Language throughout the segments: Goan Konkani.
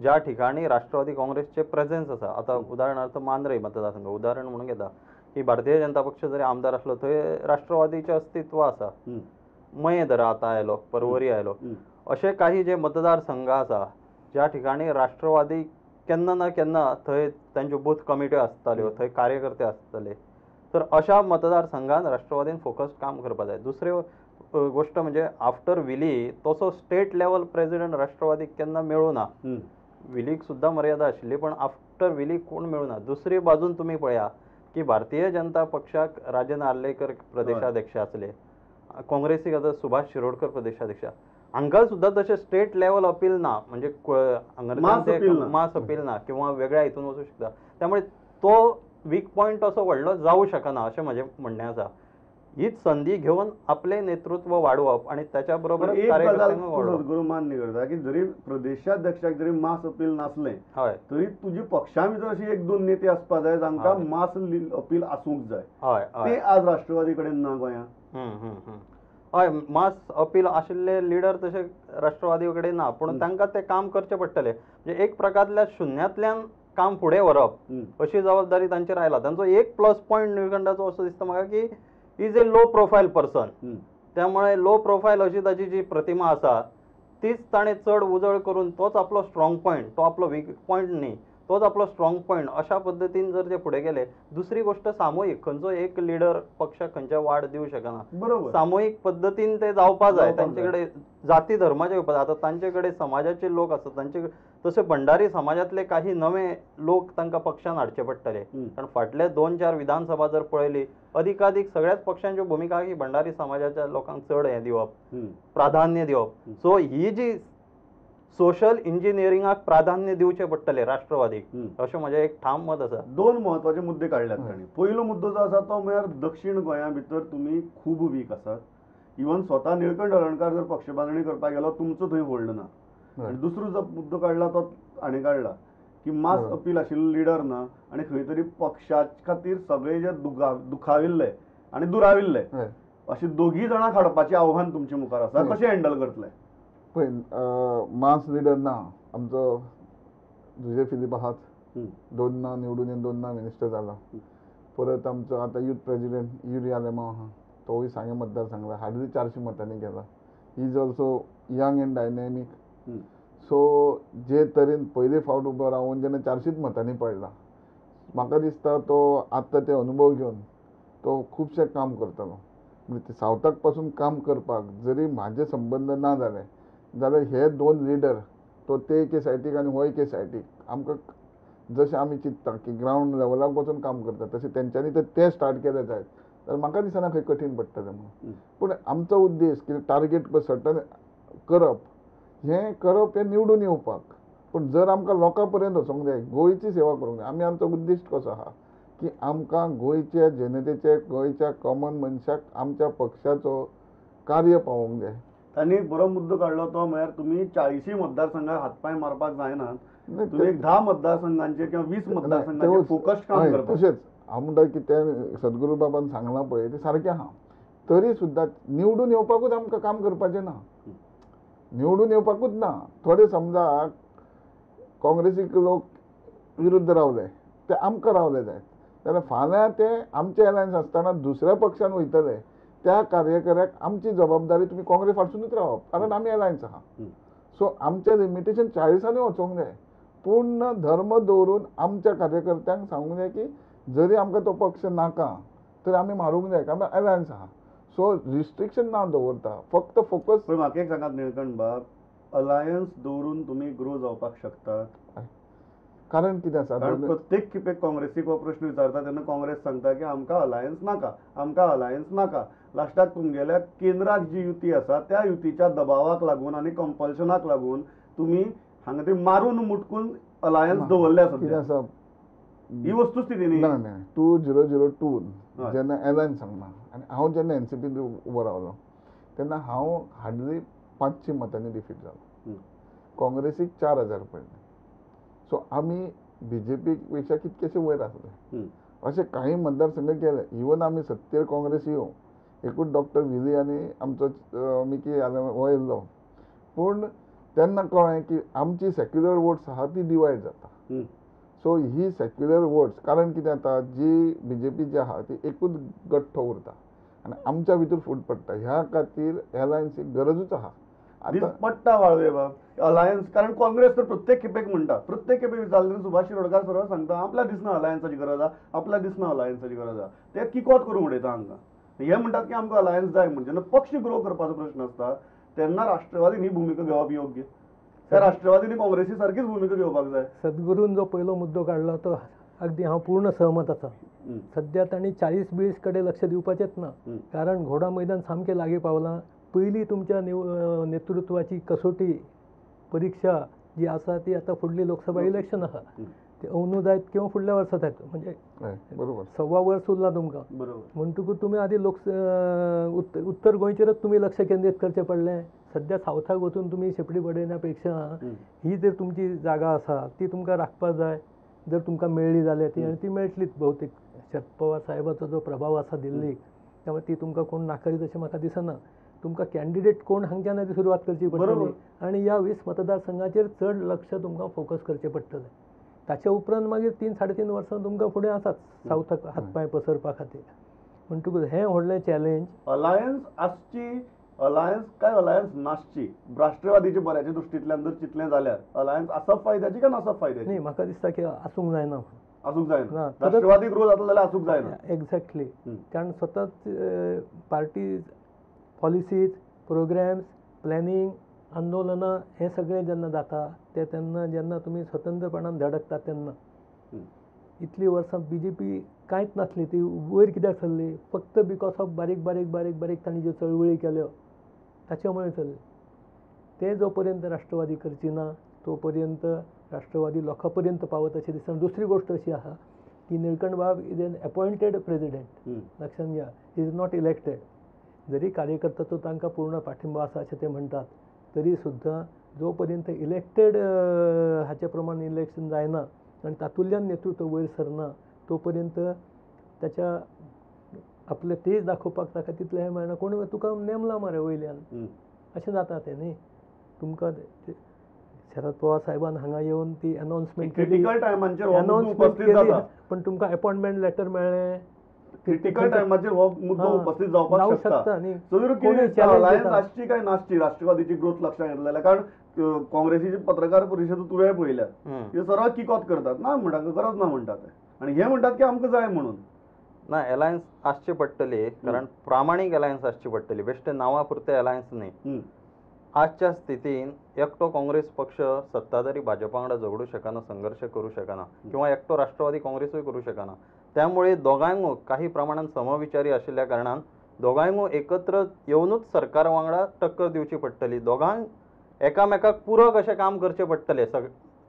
ज्या ठिकाणी राष्ट्रवादी काँग्रेसचे प्रेझेन्स आसा. आतां उदाहरणार्थ मांद्रे मतदारसंघ उदाहरण म्हणून घेता की भारतीय जनता पक्ष जरी आमदार आसलो थंय राष्ट्रवादीचें अस्तित्व आसा. मये धरा आतां आयलो, परवरी आयलो, अशे काही जे मतदारसंघ आसा ज्या ठिकाणी राष्ट्रवादी केन्ना ना केन्ना थंय तांच्यो बूथ कमिट्यो आसताल्यो, थंय कार्यकर्ते आसताले, तर अशा मतदारसंघान राष्ट्रवादीन फोकस काम करपाक जाय. दुसरे गोष्ट म्हणजे आफ्टर विली तसो स्टेट लेवल प्रेसिडेंट राष्ट्रवादीक केन्ना मेळूं ना. विलीक सुद्दां मर्यादा आशिल्ली पण आफ्टर विली कोण मेळूं ना. दुसरे बाजून तुमी पळया की भारतीय जनता पक्षाक राजन आर्लेकर प्रदेशाध्यक्ष आसले, काँग्रेसीक आतां सुभाष शिरोडकर प्रदेशाध्यक्ष, हांकां सुद्दां तशें स्टेट लेवल अपील ना, म्हणजे मास अपील ना किंवा वेगळ्या हितून वचूं शकता. त्यामुळे तो वीक पॉयंट असो व्हडलो जावं शकना अशें म्हजें म्हणणें आसा. हीच संदी घेवन आपलें नेतृत्व वाडोवप आनी त्याच्या बरोबर कार्यकर्त्यांक वाडोवप. सद्गुरू मान्य करता की जरी प्रदेशाध्यक्षाक जरी मास अपील नासलें हय तरी तुजी पक्षा भितर अशी एक दोन नेते आसपा जाय जांकां मास अपील आसूंक जाय. हय, ते आज राष्ट्रवादी कडेन ना गोंयांत. हय, मास अपील आशिल्ले लिडर तशे राष्ट्रवादी कडेन ना, पूण तांकां तें काम करचें पडटलें. म्हणजे एक प्रकारल्या शुन्यांतल्यान काम फुडें व्हरप अशी जबाबदारी तांचेर आयला. तांचो एक प्लस पॉयंट निळकंठाचो असो दिसता म्हाका की is a low profile person, त्यामुळे लो प्रोफायल अशी ताची जी प्रतिमा आसा तीच ताणें चड उजळ करून तोच आपलो स्ट्रॉंग पॉयंट, तो आपलो वीक पॉयंट न्ही, तोच आपलो स्ट्रॉंग पॉयंट अशा पद्दतीन जर ते फुडें गेले. दुसरी गोष्ट सामुहीक, खंयचो एक लिडर पक्षाक खंयच्या वाड दिवं शकना, बरोबर, सामुहीक पद्दतीन ते जावपा जाय. तांचे कडेन जाती धर्माचे येवपा जाय. आतां तांचे कडेन समाजाचे लोक आसात, तांचे तशे भंडारी समाजांतले काही नवे लोक तांकां पक्षान हाडचे पडटले. कारण फाटले 2-4 विधानसभा जर पळयली अधिकाधिक सगळ्याच पक्षांच्यो भुमिका की भंडारी समाजाच्या लोकांक चड हें दिवप, प्राधान्य दिवप. सो ही जी सोशल इंजिनियरिंगाक प्राधान्य दिवचें पडटलें राष्ट्रवादीक, अशें म्हजें एक ठाम मत आसा. दोन म्हत्वाचे मुद्दे काडल्यात तांणी. पयलो मुद्दो जो आसा तो म्हळ्यार दक्षिण गोंया भितर तुमी खूब वीक आसात. इवन स्वता निळकंठ हळर्णकार जर पक्ष बांदणी करपाक गेलो तुमचो थंय होल्ड ना. आनी दुसरो जो मुद्दो काडला तो हाणें काडला की मास अपील आशिल्लो लिडर ना आनी खंय तरी पक्षा खातीर सगळे जे दुखाविल्ले आनी दुराविल्ले अशे दोगी जाणां हाडपाचें आव्हान तुमचे मुखार आसा, कशें हँडल करतले? पळय, मास लिडर ना आमचो जुजे फिलीप आहाच, 2 निवडून येवन 2 मिनिस्टर जाला. परत आमचो आतां युथ प्रेजिडेंट युरी आलेमांव आहा, तोवूय सांगें मतदारसंघात हार्डली 400 मतांनी गेला. He is also young and dynamic. So जे तरेन पयले फावट उबो रावन जेन्ना 400 मतांनी पडला, म्हाका दिसता तो आतां ते अनुभव घेवन तो खुबशें काम करतलो. म्हणजे सावथाक पासून काम करपाक जरी म्हाजे संबंद ना जाले जाल्यार हे 2 लिडर, तो ते एके सायटीक आनी हो एके सायटीक, आमकां जशें आमी चिंतता की ग्रावंड लेवलाक वचून काम करता तशें तेंच्यांनी तर ते स्टार्ट केले जायत जाल्यार म्हाका दिसना खंय कठीण पडटलें म्हणून. पूण आमचो उद्देश की टार्गेट सर्टन करप, हें करप हें निवडून येवपाक. पूण जर आमकां लोकां पर्यंत वचोंक जाय, गोंयची सेवा करूंक जाय, आमी आमचो उद्दिश्ट कसो आहा की आमकां गोंयच्या जनतेचे, गोंयच्या कॉमन मनशाक आमच्या पक्षाचो कार्य पावोवंक जाय. तांणी बरो मुद्दो काडलो तो म्हळ्यार तुमी 40 मतदारसंघाक हातपांय मारपाक जायनात, तुमी एक 10 मतदारसंघांचेर किंवा 20 मतदारसंघांचेर फोकस काम करपाक. तशेंच हांव म्हणटा की तें सद्गुरू बाबान सांगलां पळय तें सारकें आहा, तरी सुद्दां निवडून येवपाकूच आमकां काम करपाचें ना, निवडून येवपाकूच ना. थोडे समजा काँग्रेसीक लोक विरुद्ध रावले ते आमकां रावले जायत जाल्यार फाल्यां ते आमचे एलायन्स आसतना दुसऱ्या पक्षान वयतले, त्या कार्यकर्त्याक आमची जबाबदारी तुमी काँग्रेस फाटसूनच रावप, कारण आमी एलायन्स आहा. सो आमचें लिमिटेशन 40 वचोंक जाय. पूर्ण धर्म दवरून आमच्या कार्यकर्त्यांक सांगूंक जाय की जरी आमकां तो पक्ष नाका तरी आमी मारूंक जाय, कारण एलायन्स आहा. सो रिस्ट्रिक्शन ना दवरता, फक्त फोकस. पूण म्हाका एक सांगात निळकंठ बाब, अलायन्स दवरून तुमी ग्रो जावपाक शकतात? कारण कितें आसा, प्रत्येक खेपेक काँग्रेसीक हो प्रश्न विचारता तेन्ना काँग्रेस सांगता की आमकां अलायन्स नाका, आमकां अलायन्स नाका. लास्टाक तुमगेल्या केंद्राक जी युती आसा त्या युतीच्या दबावाक लागून आनी कंपल्शनाक लागून तुमी हांगा ते मारून मुटकून अलायन्स दवरल्या. कितें आसा ही वस्तुस्थिती न्ही. ना ना, 2002 जेन्ना एलायन्स सांगला आनी हांव जेन्ना एनसीपीन उबो रावलो तेन्ना हांव हार्डली 500 मतांनी डिफीट जालो, काँग्रेसीक 4000 पडले. सो आमी बीजेपी पेक्षा कितकेशे वयर आसले. अशे काही मतदारसंघ गेले. इवन आमी सत्तेर काँग्रेस येवं, एकूच डॉक्टर विली आनी आमचो मिकी हो येयल्लो, पूण तेन्ना कळ्ळें की आमची सेक्युलर वोट्स आहा ती डिवायड जाता. सो ही सेक्युलर वोट्स कारण कितें जाता, जी बीजेपी जी आहा ती एकूच गठ्ठो उरता आनी आमच्या भितर फूट पडटा. ह्या खातीर एलायन्सी गरजूच आहा. आतां पडटा वाळवे बाब अलायन्स, कारण काँग्रेस तर प्रत्येक खेपेक म्हणटा, प्रत्येक खेपेक विचारले सुभाष शिरोडकार सरळ सांगता आपल्या दिसना अलायन्साची गरज आहा, आपल्या दिसना अलायन्साची गरज आहा. ते किकोत करून उडयता हांकां. हे म्हणटात की आमकां अलायन्स जाय म्हण. जेन्ना पक्ष ग्रो करपाचो प्रश्न आसता तेन्ना राष्ट्रवादीन ही भुमिका घेवप योग्य, त्या राष्ट्रवादींनी काँग्रेसी सारकीच भुमिका घेवपाक जाय. सद्गुरून जो पयलो मुद्दो काडलो तो अगदी हांव पूर्ण सहमत आसा. सद्या तांणी 40-20 कडेन लक्ष दिवपाचेंच ना, कारण घोडा मैदान सामकें लागीं पावलां. पयलीं तुमच्या नेतृत्वाची कसोटी परिक्षा जी आसा ती आतां फुडली लोकसभा इलेक्शन आसा, ते अंदू जायत किंवा फुडल्या वर्सा जायत, म्हणजे बरोबर 1.25 वर्स उरलां तुमकां. बरोबर म्हणटकूच तुमी आदी उत्तर गोंयचेरच तुमी लक्ष केंद्रीत करचें पडलें. सद्या सावथाक वचून तुमी शेपडी बडयण्या पेक्षा ही जर तुमची जागा आसा ती तुमकां राखपाक जाय. जर तुमकां मेळ्ळी जाल्यार ती, आनी ती मेळटलीच बहुतेक, शरद पवार साहेबाचो जो प्रभाव आसा दिल्लीक त्यामुळे ती तुमकां कोण नाकारीत अशें म्हाका दिसना. तुमकां कॅन्डिडेट कोण हांगच्यान आदी सुरवात करची पडटली आनी ह्या 20 मतदारसंघाचेर चड लक्ष तुमकां फोकस करचें पडटलें. ताच्या उपरांत मागीर 3-3.5 वर्सां तुमकां फुडें आसात सावथाक हातपांय पसरपा खातीर. म्हणटकूच हें व्हडलें चॅलेंज. अलायन्स आसची, अलायन्स काय अलायन्स नासची, राष्ट्रवादीचे बऱ्याच्या दृश्टींतल्यान जर चिंतलें जाल्यार अलायन्स आसप फायद्याची काय नासप फायद्याची? न्ही, म्हाका दिसता की आसूंक जायना. आसूंक जायना, राष्ट्रवादी ग्रो जातलो जाल्यार आसूंक जायना. एक्झॅक्टली, कारण सतत पार्टी पॉलिसीज, प्रोग्राम्स, प्लॅनिंग, आंदोलनां हें सगळें जेन्ना जाता तें तेन्ना जेन्ना तुमी स्वतंत्रपणान धडकता तेन्ना. इतलीं वर्सां बीजेपी कांयच नासली, ती वयर कित्याक सरली? फक्त because of बारीक बारीक बारीक बारीक तांणी ज्यो चळवळी केल्यो ताच्या मुळे चल्ली. तें जो पर्यंत राष्ट्रवादी करची ना तो पर्यंत राष्ट्रवादी लोकां पर्यंत पावत अशें दिसना. दुसरी गोश्ट अशी आहा की निळकंठ बाब is an appointed president, लक्षांत घ्या, is not elected. जरी कार्यकर्त्याचो तांकां पूर्ण पाठिंबो आसा अशें ते म्हणटात तरी सुद्दां जो पर्यंत इलेक्टेड हाचे प्रमाण इलेक्शन जायना आनी तातूंतल्यान नेतृत्व वयर सरना तो पर्यंत ताच्या आपलें तेज दाखोवपाक ताका तितलें हें मेळना. कोण तुका नेमला मरे वयल्यान, अशें जाता तें न्ही. तुमकां शरद पवार साहेबान हांगा येवन ती अनाउन्समेंट केली, अनाउन्समेंट केली, पण तुमकां अपॉयंटमेंट लेटर मेळ्ळें. क्रिटिकल टायमाचेर हो मुद्दो उपस्थित जावपाक शकता न्ही. अलायन्स आसची काय नासची राष्ट्रवादीची ग्रोथ लक्षात घेतली जाल्यार, कारण काँग्रेसीची पत्रकार परिशद तुवें पळयल्या, ते सरळ किकोत करतात, ना म्हणटात गरज ना म्हणटात, आनी हे म्हणटात की आमकां जाय म्हणून. ना, अलायन्स आसची पडटली, कारण प्रामाणीक अलायन्स आसची पडटली, बेश्टे नांवा पुरते अलायन्स न्ही. आजच्या स्थितीन एकटो काँग्रेस पक्ष सत्ताधारी भाजपा वांगडा झगडूं शकना, संघर्श करूं शकना, किंवा एकटो राष्ट्रवादी काँग्रेसूय करूं शकना. त्यामुळे दोगांयकूय काही प्रमाणान समविचारी आशिल्ल्या कारणान दोगांयकूय एकत्र येवनूच सरकार वांगडा टक्कर दिवची पडटली. दोगांक एकामेकाक पूरक अशें काम करचें पडटलें.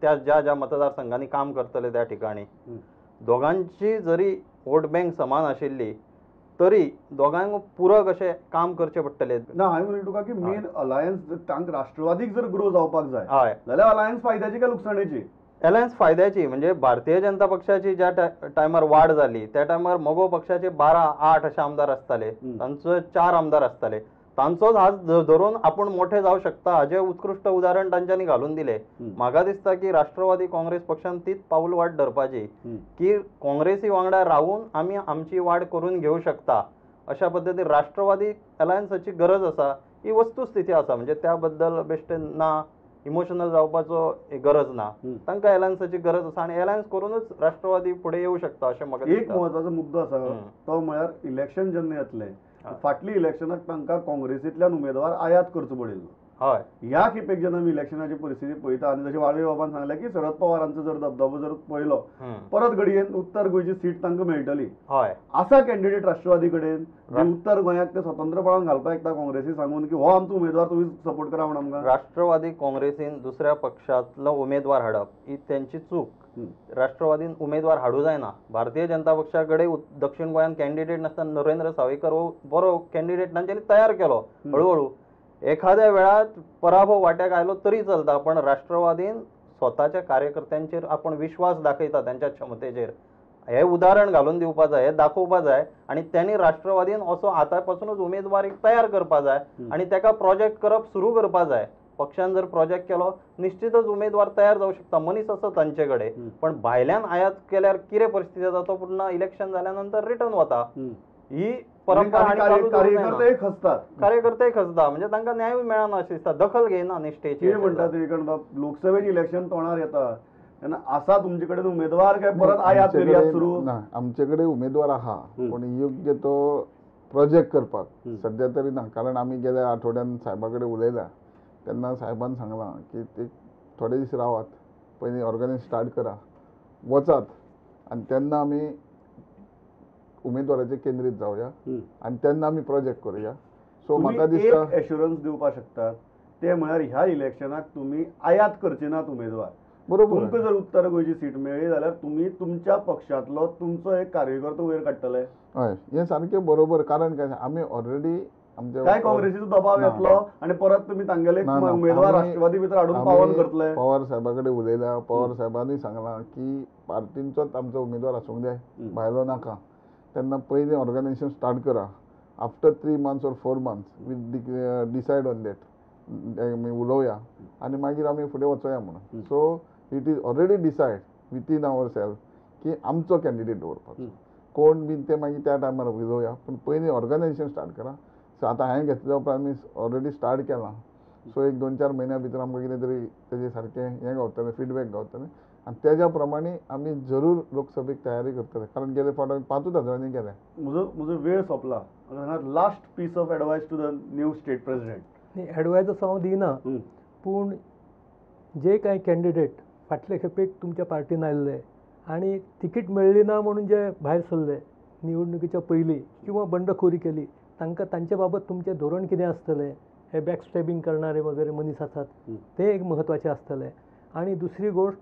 त्या ज्या ज्या मतदारसंघांनी काम करतले त्या ठिकाणी दोगांची जरी वोट बँक समान आशिल्ली तरी दोगांक पूरक अशें काम करचें पडटलें. ना, हांवें म्हणलें तुका की मेन अलायन्स तांकां राष्ट्रवादीक जर ग्रो जावपाक जाय, हय, जाल्यार अलायन्स फायद्याची काय लुकसाणेची? अलायन्स फायद्याची. म्हणजे भारतीय जनता पक्षाची ज्या टायमार वाड जाली त्या टायमार मगो पक्षाचे 12-8 अशे आमदार आसताले, तांचो 4 आमदार आसताले. तांचोच हात धरून आपूण मोठे जावं शकता हाजें उत्कृश्ट उदाहरण तांच्यांनी घालून दिलें. म्हाका दिसता की राष्ट्रवादी काँग्रेस पक्षान तीच पावल वाट धरपाची की काँग्रेसी वांगडा रावून आमी आमची वाड करून घेवं शकता अशा पद्दतीन राष्ट्रवादी अलायन्साची गरज आसा, ही वस्तुस्थिती आसा. म्हणजे त्या बद्दल बेश्टे ना इमोशनल जावपाचो गरज ना, तांकां अलायन्साची गरज आसा आनी अलायन्स करूनच राष्ट्रवादी फुडें येवं शकता अशें म्हाका दिसता. एक म्हत्वाचो मुद्दो आसा तो म्हळ्यार इलेक्शन जेन्ना येतलें, फाटली इलेक्शनाक तांकां काँग्रेसींतल्यान उमेदवार आयात करचो पडिल्लो. हय, ह्या खेपेक जेन्ना आमी इलेक्शनाची परिस्थिती पळयता आनी जशें वाळवे बाबान सांगलें की शरद पवारांचो जर दबदबो जर पळयलो परत घडयेन उत्तर गोंयची सीट तांकां मेळटली. हय, आसा कॅन्डिडेट राष्ट्रवादी कडेन उत्तर गोंयाक ते स्वतंत्रपणान घालपाक येता काँग्रेसी सांगून की हो आमचो उमेदवार तुमी सपोर्ट करा म्हण आमकां. राष्ट्रवादी काँग्रेसीन दुसऱ्या पक्षांतलो उमेदवार हाडप ही तेंची चूक. राष्ट्रवादीन उमेदवार हाडूं जायना. भारतीय जनता पक्षा कडेन दक्षिण गोंयांत कॅन्डिडेट नासतना नरेंद्र सावयकर हो बरो कॅन्डिडेट तांच्यांनी तयार केलो. हळुहळू एखाद्या वेळार पराभव वाट्याक आयलो तरी चलता, पण राष्ट्रवादीन स्वताच्या कार्यकर्त्यांचेर आपूण विश्वास दाखयता, त्यांच्या क्षमतेचेर हे उदाहरण घालून दिवपा जाय, हे दाखोवपा जाय आनी त्यांनी राष्ट्रवादीन असो आतां पासूनच उमेदवार एक तयार करपा जाय आनी ताका प्रोजेक्ट करप सुरू करपा जाय. पक्षान जर प्रोजेक्ट केलो निश्चितच उमेदवार तयार जावं शकता, मनीस आसा तांचे कडेन. पण भायल्यान आयात केल्यार कितें परिस्थिती जाता, तो पुन्हा इलेक्शन जाल्या नंतर रिटर्न वता. ही परंपरा. कार्यकर्तेय खचतात, कार्यकर्तेय खचता, म्हणजे तांकां न्यायूय मेळना अशें दिसता, दखल घेयना निश्ठेची. कितें म्हणटा तुमी बाब, लोकसभेचें इलेक्शन तोंडार येता तेन्ना आसा तुमचे कडेन उमेदवार काय परत आयात निर्यात सुरू? ना, आमचे कडेन उमेदवार आहा, पूण योग्य तो प्रोजेक्ट करपाक सद्या तरी ना. कारण आमी गेल्या आठवड्यान साहेबा कडेन उलयल्या तेन्ना साहेबान सांगलां की ते थोडे दीस रावात, पयलीं ऑर्गनायज स्टार्ट करा, वचात आनी तेन्ना आमी उमेदवाराचेर केंद्रीत जावया आनी तेन्ना आमी प्रोजेक्ट करुया. सो म्हाका दिसता एश्युरन्स दिवपाक शकतात ते म्हळ्यार ह्या इलेक्शनाक तुमी आयात करचे नात उमेदवार. बरोबर. तुमकां जर उत्तर गोंयची सीट मेळ्ळी जाल्यार तुमी तुमच्या पक्षांतलो तुमचो एक कार्यकर्तो वयर काडटले. हय, हें सारकें बरोबर. कारण काय आमी ऑलरेडी आमच्या काय काँग्रेसीचो दबाव येतलो आनी परत तुमी तांगेले उमेदवार राष्ट्रवादी भितर हाडून पावन करतले. पवार साहेबा कडेन उलयल्या, पवार साहेबांनी सांगलां की पार्टींचोच आमचो उमेदवार आसूंक जाय, भायलो नाका. तेन्ना पयलीं ऑर्गनायजेशन स्टार्ट करा, after 3 months or 4 months we decide on that, आमी उलोवया आनी मागीर आमी फुडें वचोया म्हणून. So it is already decide within our self की आमचो कॅन्डिडेट दवरपाचो, कोण बीन ते मागीर त्या टायमार उलोवया, पूण पयलीं ऑर्गनायजेशन स्टार्ट करा. सो आतां हांवें घेतल्या उपरांत आमी ऑलरेडी स्टार्ट केलां. सो एक 2-4 म्हयन्या भितर आमकां कितें तरी तेजें सारकें हें गावतलें, फिडबॅक गावतलें आनी तेज्या प्रमाणे आमी जरूर लोकसभेक तयारी करतले. कारण गेले फावट आमी 5 हजारांनी गेले. म्हजो वेळ सोंपला. Last piece of advice to the new state president. Advice असो हांव दिना, पूण जे कांय कॅन्डिडेट फाटले खेपेक तुमच्या पार्टीन आयिल्ले आनी तिकीट मेळ्ळी ना म्हणून जे भायर सरले निवडणुकीच्या पयलीं किंवा बंडखोरी केली, तांकां तांचे बाबत तुमचें धोरण कितें आसतलें, हे बॅक स्टॅबिंग करणारे वगैरे मनीस आसात ते एक म्हत्वाचें आसतलें. आनी दुसरी गोश्ट,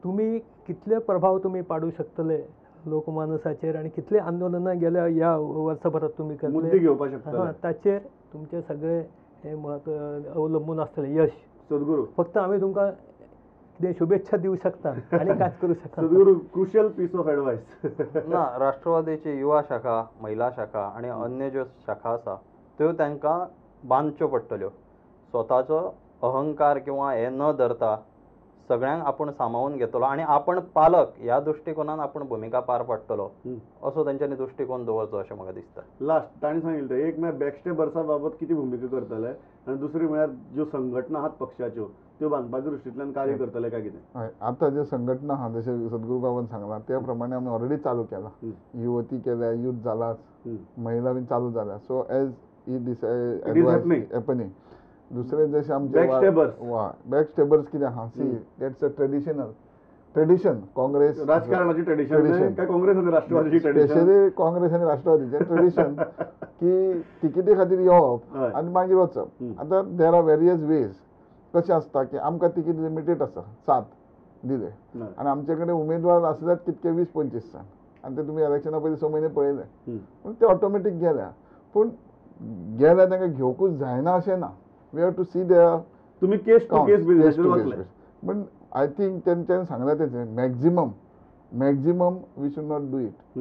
तुमी कितले प्रभाव तुमी पाडूं शकतले लोकमानसाचेर आनी कितले आंदोलनां गेल्या ह्या वर्सभरात तुमी मुद्दे घेवपाक शकता, ताचेर तुमचें सगळें हें म्हत्व अवलंबून आसतलें यश. सद्गुरू, फक्त आमी तुमकां कितें शुभेच्छा दिवं शकता आनी कांयच करूं शकता. Sadguru, crucial piece of advice. ना, राष्ट्रवादीची युवा शाखा, महिला शाखा आनी अन्य ज्यो शाखा आसा त्यो तांकां बांदच्यो पडटल्यो. स्वताचो अहंकार किंवा हें न धरता सगळ्यांक आपूण सामावून घेतलो आनी आपण पालक ह्या दृश्टिकोनान आपूण भुमिका पार पाडटलो असो तेंच्यांनी दृश्टिकोन दवरचो अशें म्हाका दिसता. लास्ट तांणी सांगिल्लें, एक म्हळ्यार बॅकस्टेबर्सा बाबत कितें भुमिका करतले आनी दुसरी म्हळ्यार ज्यो संघटना आहात पक्षाच्यो त्यो बांदपाच्या दृश्टींतल्यान कार्य करतले काय कितें? हय, आतां ज्यो संघटना आहा जशें सद्गुरू बाबान सांगलां त्या प्रमाणे आमी ऑलरेडी चालू केलां. युवती केल्या, यूथ जालाच, महिला बीन चालू जाल्या. So as he happening. दुसरे जशें आमचे बॅक स्टेबर्स कितें आहा, see that's a traditional tradition Congress राजकारणाची ट्रेडिशन, काँग्रेस आनी राष्ट्रवादीची ट्रेडिशन, स्पेशली काँग्रेस आनी राष्ट्रवादीचें ट्रेडिशन की तिकेटी खातीर येवप आनी मागीर वचप. आतां there are various ways. कशें आसता की आमकां तिकीट लिमिटेड आसा, 7 दिले आनी आमचे कडेन उमेदवार आसल्यार कितके 20-25 जाण, आनी ते तुमी इलेक्शना पयलीं 6 म्हयने पळयले, पूण ते ऑटोमॅटीक गेल्या. पूण गेल्या तांकां घेवकूच जायना अशें ना. We have to see their तुम्ही केस टू केस बिझनेस पण I think तेंच्यांनी सांगलां तेचें maximum maximum we should not do it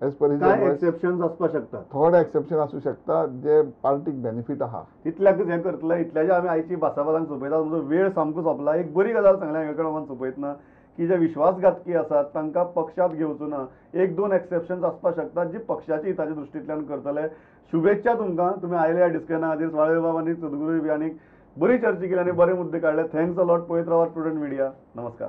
as per कांय एक्सेप्शन्स आसपाक शकता, थोडे एक्सेप्शन आसूं शकता जे पार्टीक बेनिफीट आहा तितल्याकच हें करतले. इतल्याच्या आमी आयची भासाभासांक सोंपयता. तुमचो वेळ सामको सोंपला. एक बरी गजाल सांगल्या हांगा सोंपयतना की जे विश्वासघातकी आसात तांकां पक्षांत घेवचो ना. 1-2 एक्सेप्शन्स आसपाक शकतात जी पक्षाच्या हिताच्या दृश्टींतल्यान करतले. शुभेच्छा तुमकां, तुमी आयले ह्या डिस्कशना खातीर. स्वाळे बाब आनी सद्गुरू बी आनी बरी चर्चा केली आनी बरे मुद्दे काडले. Thanks a lot. पळयत रावात प्रुडंट मिडिया. नमस्कार.